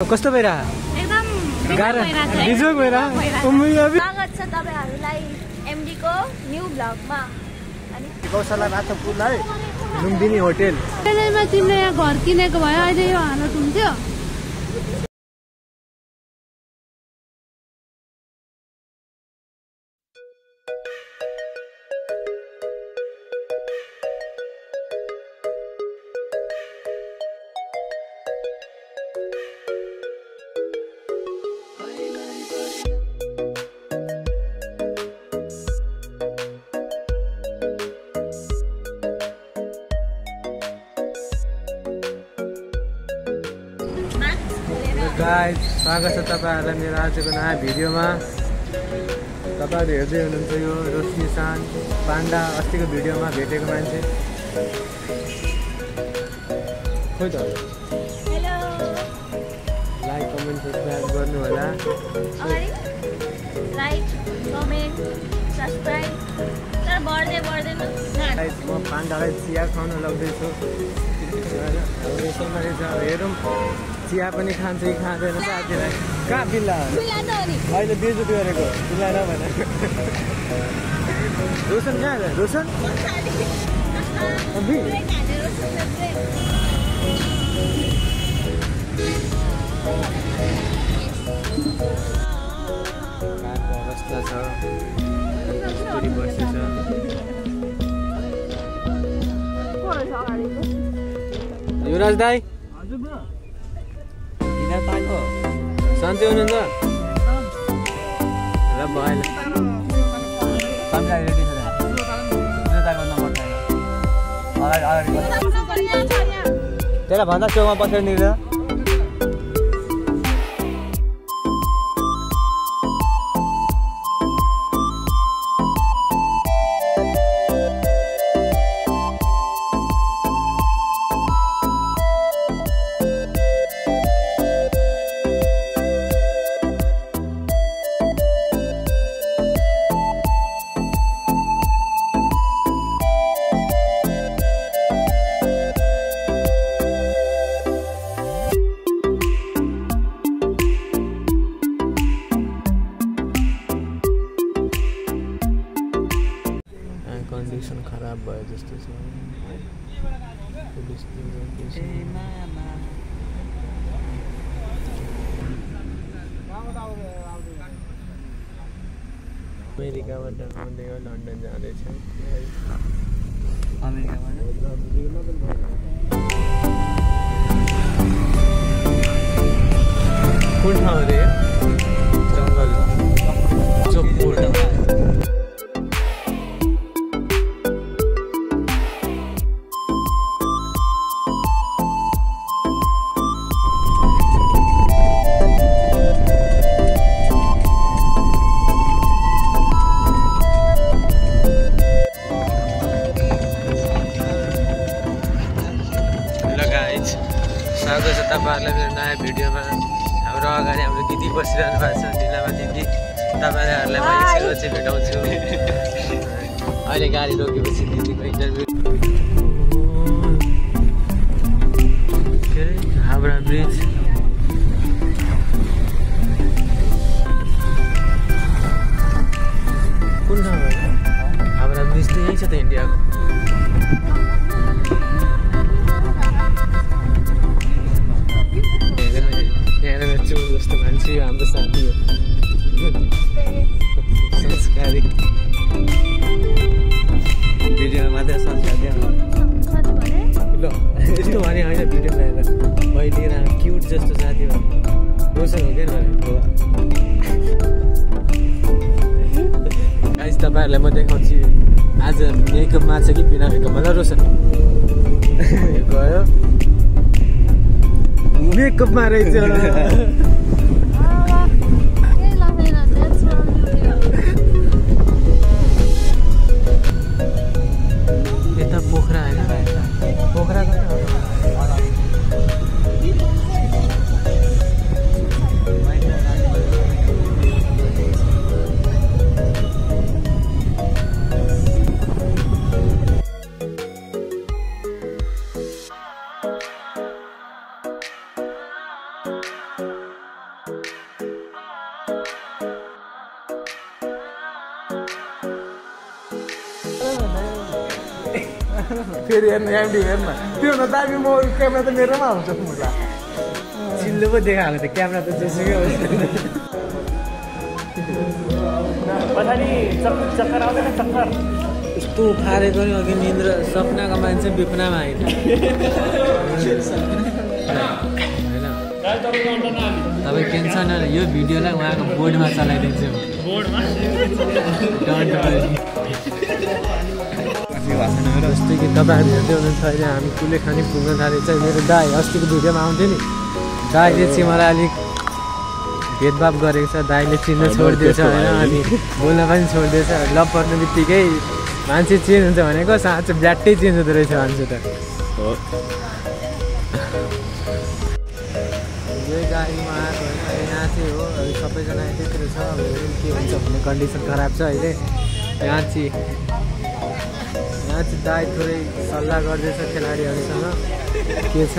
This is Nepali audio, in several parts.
कस्तो भइरा एकदम गाह्रो बिजोग भइरा स्वागत छ तपाईहरुलाई एमडी को न्यू ब्लगमा अनि गौशाला रातपुरलाई लुम्बिनी होटल टेलरमा तिमीले यहाँ घर किनेको भए अहिले यो हालत हुन्थ्यो। गाइस स्वागत छ तपाईहरुलाई मेरो आजको नयाँ भिडियोमा। तपाईहरु हेर्दै हुनुहुन्छ यो रोशनी सान पाण्डा अस्तिको भिडियोमा भेटेको मान्छे। खोइ त हेलो लाइक कमेन्ट सब्स्क्राइब गर्नु होला। लाइक कमेन्ट सब्स्क्राइब तर बढ्दैन गाइस म पाण्डालाई चिया खुवाउन लग्दैछु। यसैमा रहेछ हेरौँ चिया पनि खान्छ कि खाँदैन साथीलाई। कहाँ बिल्ला अहिले बेजुती गरेको बिल्ला नभन। रोशन कहाँ छ रोशन कारको अवस्था छ बसेछ। युवराज दाई सन्चै हुनुहुन्छ र भएन त्यसलाई भन्दा चौमा बसेर निर कन्डिसन खराब भयो जस्तो छ। अमेरिकाबाट लन्डन जाँदैछ। कुन ठाउँ अरे जङ्गल चोकपुर स्वागत छ तपाईहरुलाई मेरो नयाँ भिडियोमा। हाम्रो अगाडि हाम्रो दिदी बसिरहनु भएको छ निलामा दिदी। तपाईहरुलाई म यसरी चाहिँ भेटाउँछु। अहिले गाडी रोकेपछि दिदीको इन्टरभ्यू। हावडा ब्रिज कुन ठाउँ हो हावडा ब्रिज त यही छ त इन्डियाको। जस्तो मान्छे हाम्रो साथी हो संस्कारी भिडियोमा मात्रै संस्कार ल यस्तो भने होइन भिडियो ल्याएर मैले क्युट जस्तो साथी हो रोशन हो क्या गाइस। तपाईँहरूलाई म देखाउँछु आज मेकअपमा छ कि बिना मेकअपमा। ल रोशन गयो मेकअपमा रहेछ। यता पोखरा होइन पोखरा Bye. फेरि हेर्नु एमडी हेर्न त्यो न दामी म क्यामेरा त मेरोमा हुन्छ मुला चिल्लो पो देखाएको थियो क्यामेरा त जोसुकै पछाडि चक्कर आउँदैन चक्कर यस्तो फारेको नि अघि निन्द्रा सपनाको मान्छे बिपनामा आइन तपाईँ टेन्सन यो भिडियोलाई उहाँको बोर्डमा चलाइदिन्छु जस्तै कि तपाईँहरू हेर्दै हुनुहुन्छ अहिले हामी कुलेखानी पुग्न थालेको छ मेरो दाई अस्तिको भिडियोमा आउँथ्यो नि दाईले चाहिँ मलाई अलिक भेदभाव गरेको छ दाईले चिन्न छोडिदिएछ होइन अनि बोल्न पनि छोडिदिएछ लभ पर्ने बित्तिकै मान्छे चेन्ज हुन्छ भनेको साँच्चै ब्ल्याट्टै चेन्ज हुँदो रहेछ मान्छे त यही गाडीमा आएको होइन यहाँ चाहिँ हो सबैजना यतैतिर छ अब के हुन्छ भन्ने कन्डिसन खराब छ अहिले यहाँ चाहिँ दाई थोरै सल्लाह गर्दैछ खेलाडीहरूसँग के छ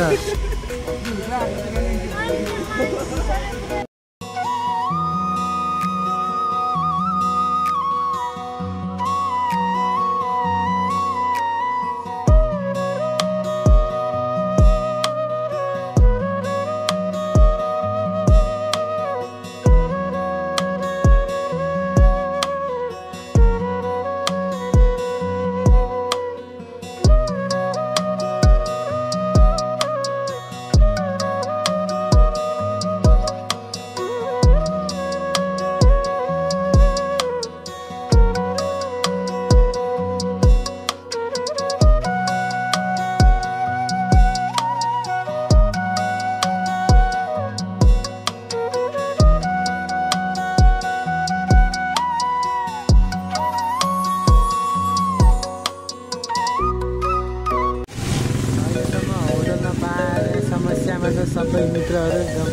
सबै मित्रहरू एकदम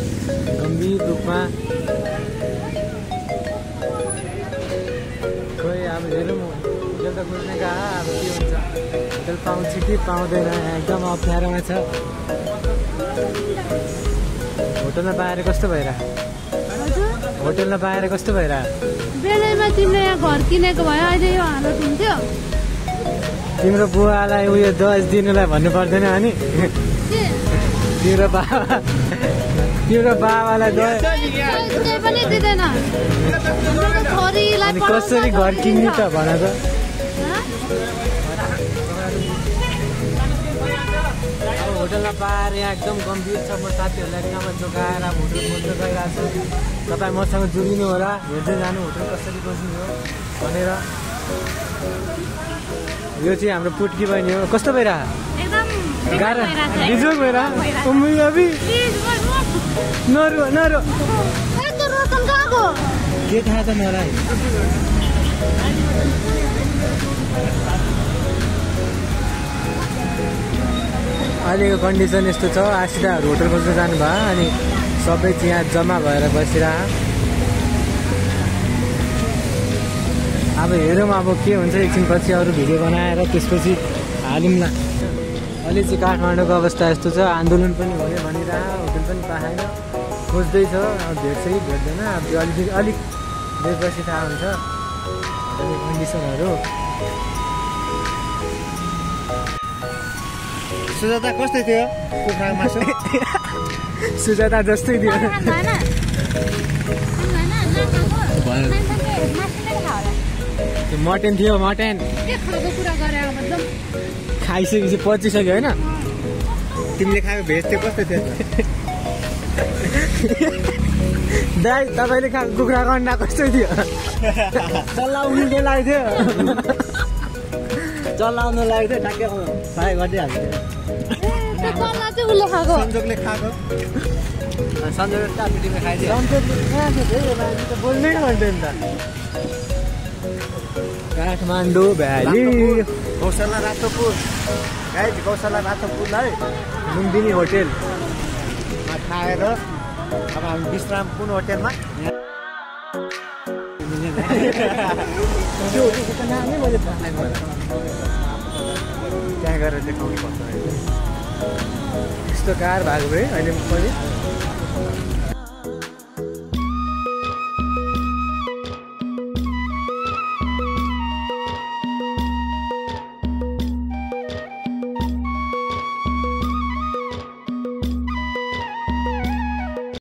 गम्भीर रूपमा खोइ अब हेरौँ होटल त खोज्ने कहाँ अब के हुन्छ होटल पाउँछ कि पाउँदैन एकदम अप्ठ्यारोमा छ होटलमा पाएर कस्तो भइरहेको होटलमा पाएर कस्तो भइरहेको बेलैमा तिमीले यहाँ घर किनेको भए अहिले यो हालत हुन्थ्यो तिम्रो बुवालाई उयो दस दिनुलाई भन्नु पर्दैन अनि तिम्रो बाबालाई पनि दिँदैन कसरी घर किन्ने त भन त होटलमा पाएर यहाँ एकदम गम्भीर छ म साथीहरूलाई एकदमै जोगाएर होटल खोज्न गइरहेको छु तपाईँ मसँग जोडिनु होला हेर्दै जानु होटल कसरी खोज्नु हो भनेर यो चाहिँ हाम्रो पुट्की बहिनी हो कस्तो भइरहेको गाह्रो बिजोग भइरहेको नरो नरो के थाहा छ मलाई अहिलेको कन्डिसन यस्तो छ आसिदाहरू होटल खोज्न जानुभयो अनि सबै चाहिँ यहाँ जम्मा भएर बसिरह अब हेरौँ अब के हुन्छ एकछिनपछि अरू भिडियो बनाएर त्यसपछि हालौँला अहिले चाहिँ काठमाडौँको अवस्था यस्तो छ आन्दोलन पनि हुने भनिरह होटल पनि पाएन खोज्दैछ अब भेट्छ कि भेट्दैन अब त्यो अलिक बेपछि थाहा हुन्छ कन्डिसनहरू सुजाता कस्तै थियो कुखुराको मासु सुजाता जस्तै थियो त्यो मटन थियो मटन खाइसकेपछि पचिसक्यो होइन तिमीले खाएको भेज थियो कस्तो थियो दाइ तपाईँले खाएको कुखुराको अन्डा कस्तो थियो चलाउनु लाग्थ्यो चलाउनु लाग्थ्यो ठ्याक्कै फ्राई गरिदिइहाल्थ्यो सन्जोगले खाएको सन्जोगले टापिटीमा खाइदियो बोल्नै भन्थ्यो नि त काठमाडौँ भ्याली गौशाला रातोपुर गाइज गौशाला रातोपुरलाई लुम्बिनी होटेलमा खाएर अब हामी विश्राम कुन होटेलमा त्यो होटेलको नामै मैले थाहा छैन त्यहाँ गएर देखाउनु पर्छ यस्तो कार भएको भए अहिले पनि